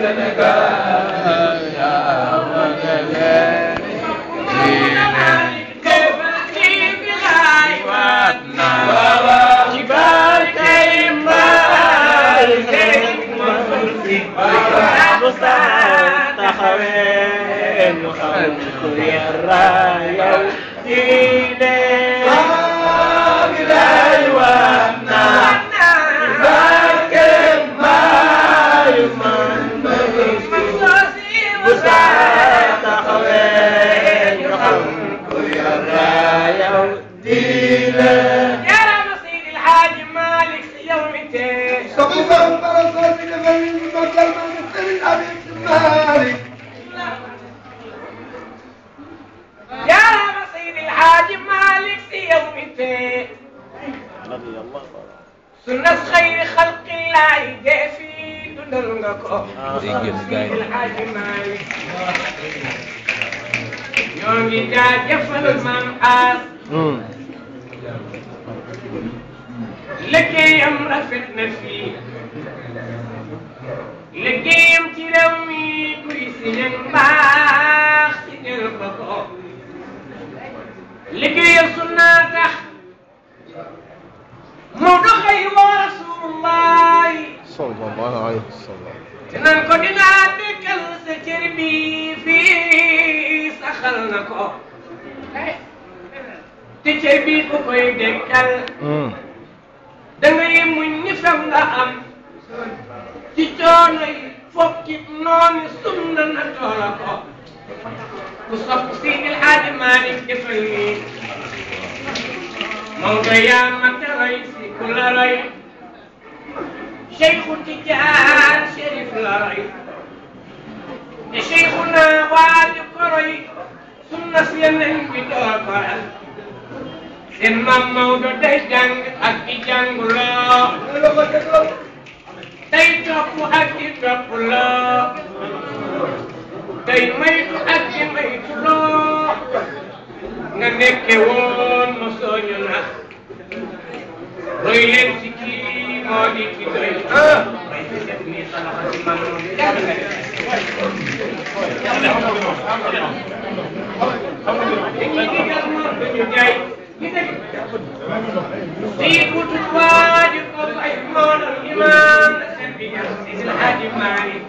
Sénégal yaa wane leen diine waat naa ci barkey Mbaay bu saa taxawee ñu xam ku yara yow diine bilaay waat naa ci barkey Mbaay man bu saa taxawee ñu xam ku yara yow diine يا سيد الحاج مالك يومتين يا سيد الحاج مالك يومتين سنة خير خلق الله جافي دندلنكو سيد الحاج مالك يوم جاجفل الممحاس liggéeyam rafet na fii liggéeyam ci réew mi kuy si ñan mbaax ci jël ko ko liggéeyam sunna tax moo doxay wa rasulullahi sallallahu alayhi wa sallam te nan ko dinaa dëkkal sa cër bi fii saxal na ko te cër bi ku koy dëkkal da ngay muñ ñi fam nga am ci coono yi foog ci noonu sunna na toola ko ku sopp Seydi El Hadji Malick defal nii Maodo yaa mata roy si ku la roy Cheikhu Tijaan Chérif la roy te Cheikhuna waaju ko roy sunna si yeneen bi doo ko ral seen maam Maodo day jàng ak di jànguloo day topp ak di toppuloo day maytu ak di maytuloo nga nekke woon ma sooñu na roy leen ci kii moo di ki doy may fi def nii salaxa si man moom jàng nga dañuy digal moom dañu jaay سيكون الواجب والإيمان الإيمان سيد الحاج مالك